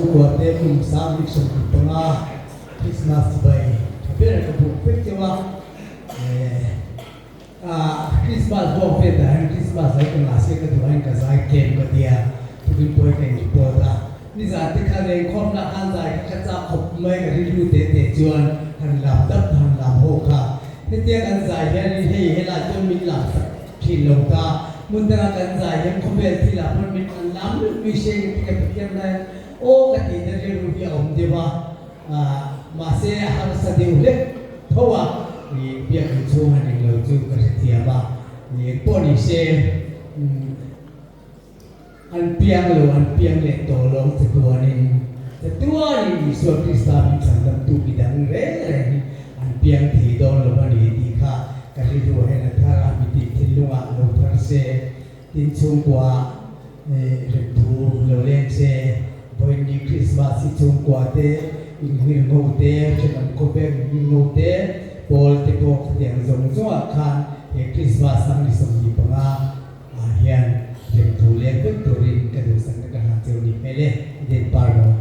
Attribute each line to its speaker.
Speaker 1: Chhungkua te kum 1025 Christmas chibai tha ber ka buk vek cheu a. Christmas bawk vel dah hian Christmas zai ka ngah se ka duh aiin ka zai tlem ka tia tukin pawh hi ka in report a. Nizan te kha rengkhawmna khan zai kha ka chak khawp mai ka rilru te te chuan han lam dap han lam ho kha. Hetia kan zai hian hei helai chuan min lam sak thin lo ta. Hmun danga kan zai hian khawvel thil ah pawn min han lam luih luih se engtin nge Pathian lai aw ka tih na rilru hi a awm deuh a. Mahse a harsa deuh hlek tho a, i biak inchhung han englo chu ka hrethiam a, engpawh ni se an piang lo an piang leh tawh lo ang chatuanin, chatuanin Isua Krista min chhandamtu mi dang reng reng hi an piang thei dawn lo a ni tih kha ka rilru ah hian a thar a, mi tih thinlungah lo thar se, tin chhungkua Remthu lo leng se, Vawiinni Krismas hi chhungkua te, inhirngho te, thenawm khawvel inhirngho te, pawl te pawh khatiang zawng zawngah khan he Krismas ang ni 25 ah hian remthu leng vek turin ka duhsakna ka hlan cheu ni hmel e, Eden Parno.